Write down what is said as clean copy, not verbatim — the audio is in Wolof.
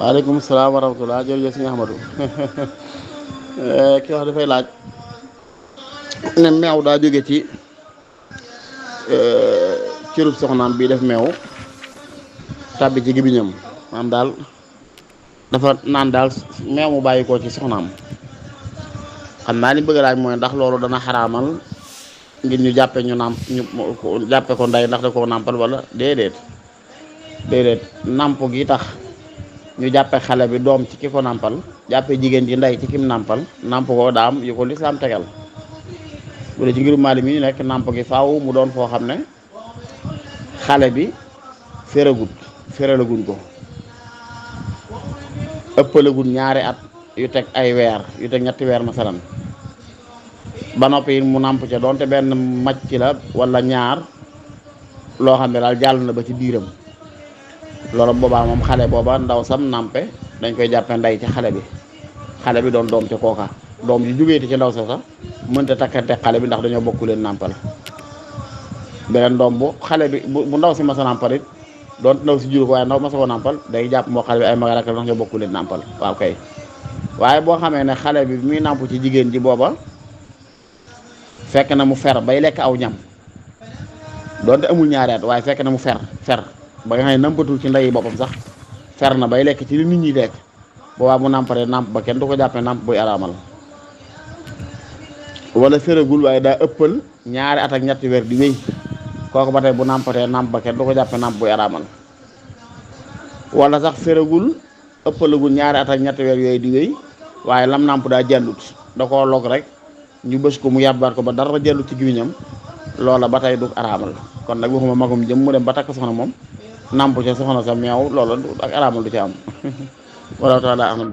waaleykum salaam wa rahmatulah jërëjëf sëñ Ahmadou ki wax dafay laaj ne meew daa jóge ci cërub soxnaam bii def meew tàbbi ci gémmiñam maanaam daal dafa naan daal meew mu bàyyi ko ci soxnaam xam naa li bëgg laaj mooy ndax loolu dana xaraamal ngir ñu jàppe ñu nàmp ñu jàppe ko ndey ndax da koo nàmpal wala déedéet nàmp gi tax ñu jàppe xale bi doom ci ki ko nàmpal jàppe jigéen ji ndey ci kim nàmpal nàmp ko daam yu ko lislaam tegal bu dee ci ngirum Maalik mi ñu nekk nàmp gi faaw mu doon foo xam ne xale bi féralaguñ ko ëppalaguñ ñaari at yu teg ay weer yu teg ñetti weer masalan ba noppi mu nàmp ca doonte benn macc la wala ñaar loo xam ne daal jàll na ba ci biiram loolu boobaa moom xale booba ndaw sam nàmpe dañ koy jàppe ndey ci xale bi doon doom ca kooka doom ji jógeeti ci ndaw sa sax mënta takkante xale bi ndax dañoo bokku leen nàmpal beneen doom bu xale bi bu ndaw si masa nàmpal it doon ndaw si juru ko waaye ndaw masa ko nàmpal day jàpp moo xale bi ay magara ndax ñoo bokku leen nàmpal waaw kay waaye boo xamee ne xale bi muy nàmp ci jigéen ji booba fekk na mu fer bay lekk aw ñam doonte amul ñaari at waaye fekk na mu fer ba nga xam ne nàmpatul ci ndeyi boppam sax fer na bay lekk ci li nit ñi lekk boobaa mu nàmparee nàmp ba kenn du ko jàppee nàmp buy araamal wala feragul waaye daa ëppal ñaari at ak ñetti weer di wéy kooku ba tey bu nàmpatee nàmp ba kenn du ko jàppee nàmp buy araamal wala sax feragul ëppalagul ñaari at ak ñetti weer yooyu di wéy waaye lam nàmp daa jàllut da koo log rek ñu bës ko mu yàbbaat ko ba dara jàllut ci giwiñam loola ba tey du araamal kon nag waxuma magum jëm mu dem ba takk soxna moom nàmp ca soxna sa meew loola ak araamal du ci am wala taala am